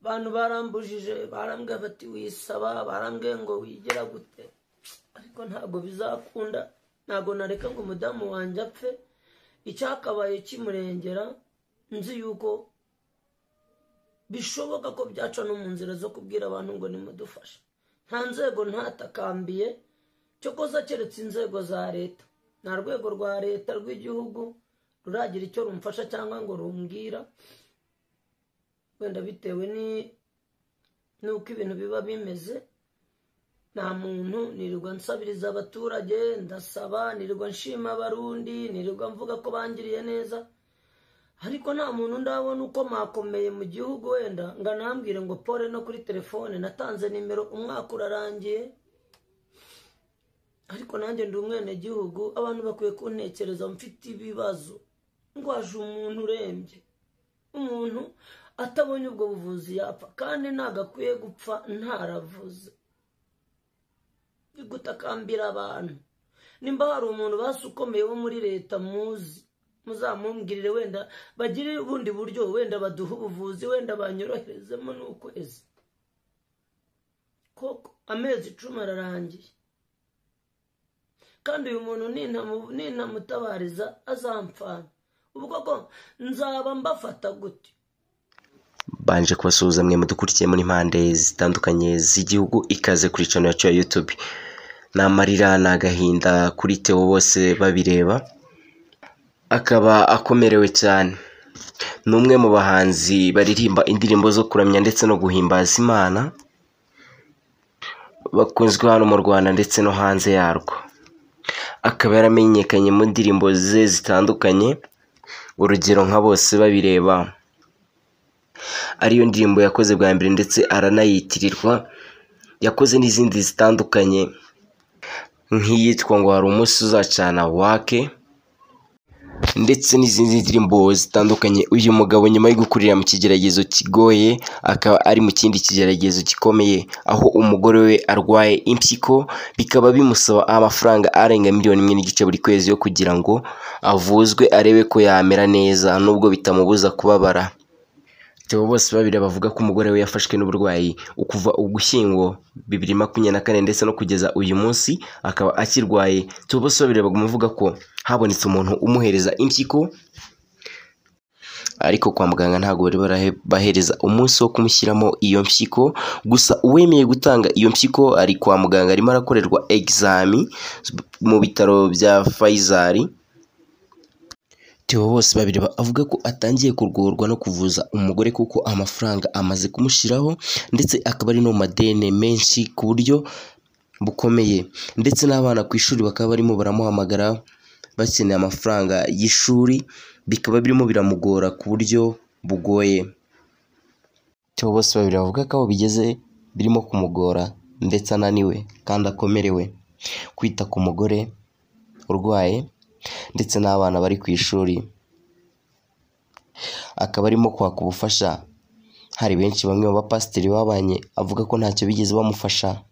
Abantu barambujije, barambwiye bati wisaba, barambwiye ngo wigira gute, ariko ntabwo bizakunda. Ntabwo nareka ngo umudamu wanjye apfe icyakabaye kimurengera. Nzi yuko bishoboka ko byaca no mu nzira zo kubwira abantu ngo nimudufashe. Nta nzego ntatakambiye, cyokoza keretse inzego za leta. Nta rwego rwa leta rw'igihugu ruragira icyo rumfasha cyangwa ngo rumbwira, wenda bitewe n'uko ibintu biba bimeze. Nta muntu, nirirwa nsabiriza abaturage, ndasaba, nirirwa nshima Abarundi, nirirwa mvuga ko bangiriye neza, ariko nta muntu ndabona uko makomeye mu gihugu wenda ngo anambwire ngo pole no kuri telefone. Natanze nimero umwaka urarangiye, ariko nanjye ndi umwenegihugu, abantu bakwiye kuntekereza. Mfite ibibazo, ndwaje umuntu urembye, umuntu atabonye ubwo buvuzi yapfa, kandi ntabwo akwiye gupfa ntaravuze. Gutakambira abantu, nimba hari umuntu basi ukomeye wo muri leta muzi, muzamumbwirire, wenda bagire ubundi buryo, wenda baduhe ubuvuzi, wenda banyoroherezemo n'ukwezi koko. Amezi 10 ararangiye, kandi uyu muntu nintamutabariza azampfana. Ubwo ko nzaba mbafata gute? Banje kubasuhuza mwe mudukurikiye muri impande zitandukanye z'igihugu, ikaze kuri channel yacu ya YouTube. Ni amarira ni agahinda kuri Theo bose babireba, akaba akomerewe cyane. Ni umwe mu bahanzi baririmba indirimbo zo kuramya ndetse no guhimbaza Imana, bakunzwe hano mu Rwanda ndetse no hanze yarwo. Akaba yaramenyekanye mu ndirimbo ze zitandukanye, urugero nka Bose babireba, ariyo ndirimbo yakoze bwa mbere ndetse aranayitirirwa. Yakoze n'izindi zitandukanye nk'iyitwa ngo hari umunsi uzacana wake, ndetse n'izindi ndirimbo zitandukanye. Uyu mugabo nyuma yo gukurira mu kigeragezo kigoye, akaba ari mu kindi kigeragezo gikomeye, aho umugore we arwaye impyiko, bikaba bimusaba amafaranga arenga 1.5 miliyoni buri kwezi yo kugira ngo avuzwe arebe ko yamera neza, nubwo bitamubuza kubabara. Theo bose babiri bavuga ko umugore we yafashwe n'uburwayi ukuva Ugushyingo 2024 ndetse no kugeza uyu munsi akaba akirwaye. Theo bose babiri baguma bavuga ko habonetse umuntu umuhereza impyiko, ariko kwa muganga ntabwo bari barabahereza umunsi wo kumushyiramo iyo mpyiko. Gusa uwemeye gutanga iyo mpyiko ari kwa muganga, arimo arakorerwa egizami mu bitaro bya Faisal. Theo bose babiri avuga ko atangiye kugorwa no kuvuza umugore kuko amafaranga amaze kumushiraho, ndetse akaba ari no mu madeni menshi ku buryo bukomeye, ndetse n'abana ku ishuri bakaba barimo baramuhamagara bakeneye amafaranga y'ishuri, bikaba birimo biramugora ku buryo bugoye. Theo bose babiri bavuga ko aho bigeze birimo kumugora ndetse ananiwe kandi akomerewe kwita ku mugore urwaye ndetse n'abana bari ku ishuri. Akaba arimo kwaka ubufasha. Hari benshi, bamwe mu bapasiteri babanye, avuga ko ntacyo bigeze bamufasha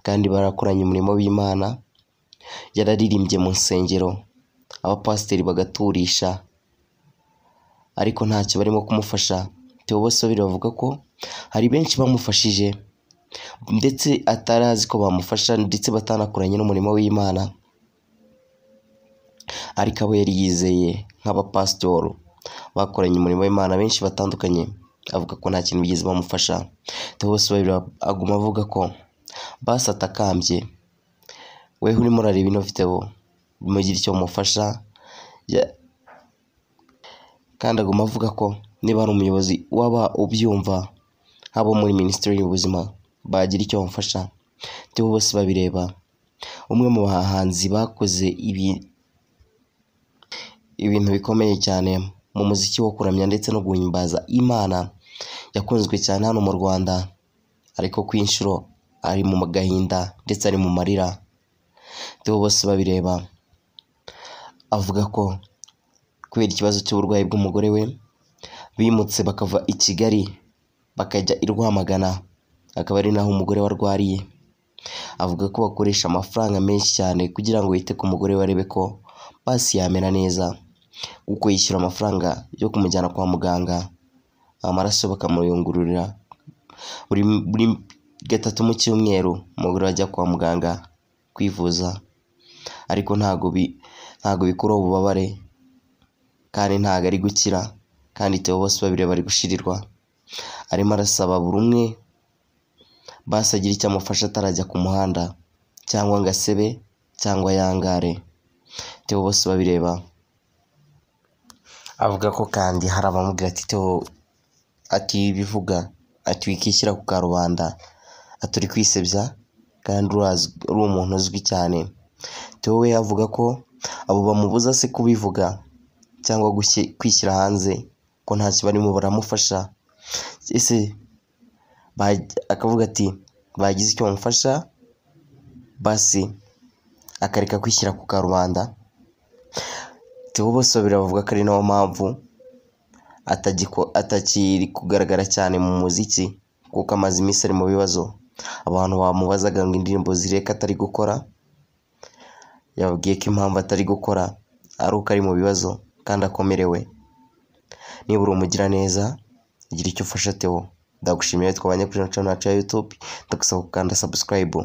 kandi barakoranye umurimo w'Imana. Yararirimbye mu nsengero, abapasiteri bagaturisha, ariko ntacyo barimo kumufasha. Theo bose babiri bavuga ko hari benshi bamufashije ndetse atari azi ko bamufasha, ndetse batanakoranye n'umurimo w'Imana, ariko abo yari yizeye nk'abapasitoro bakoranye umurimo w'Imana benshi batandukanye, avuga ko nta kintu bigeze bamufasha. Theo bose babiri aguma avuga ko basi atakambye, weho urimo urareba ino video mugire icyo mumufasha. Kandi aguma avuga ko niba ari umuyobozi waba ubyumva, haba muri minisiteri y'ubuzima, bagira icyo bamufasha. Theo bose babireba, umwe mu bahanzi bakoze ibintu bikomeye cyane mu muziki wo kuramya ndetse no guhimbaza Imana, yakunzwe cyane hano mu Rwanda, ariko ku inshuro ari mu gahinda ndetse ari mu marira. Theo bose babireba avuga ko kubera ikibazo cy'uburwayi bw'umugore we bimutse bakava i Kigali bakajya i Rwamagana, akaba ari naho umugore we arwariye. Avuga ko bakoresha amafaranga menshi cyane kugira ngo yite ku mugore we arebe ko basi yamera neza, kuko yishyura amafaranga yo kumujyana kwa muganga, amaraso bakamuyungururira Buri gatatu mu cyumweru umugore ajya kwa muganga kwivuza, ariko ntago bikuraho ububabare, kandi ntago ari gukira, kandi Theo Bosebabireba bari gushirirwa. Arimo arasaba buri umwe basi agira icyo amufasha atarajya ku muhanda, cyangwa ngo asebe cyangwa yangare. Theo Bosebabireba avuga ko kandi hari abamubwira ati Theo, ati bivuga, ati wikishyira ku karubanda, ati uri kwisebya kandi uri umuntu uzwi cyane. Theo we avuga ko abo bamubuza se kubivuga cyangwa kwishyira hanze ko ntacyo barimo baramufasha. Ese akavuga ati bagize icyo bamufasha basi akareka kwishyira ku karubanda. Theo Bosebabireba bavuga ko ari nayo mpamvu atakiri kugaragara cyane mu muziki, kuko amaze iminsi ari mu bibazo. Abantu bamubazaga ngo indirimbo zireka atari gukora, yababwiye ko impamvu atari gukora ari uko ari mu bibazo kandi akomerewe. Niba uri umugiraneza gira icyo ufasha Theo. Ndagushimiye twabanye kuri channel yacu ya YouTube, ndagusaba gukanda subscribe.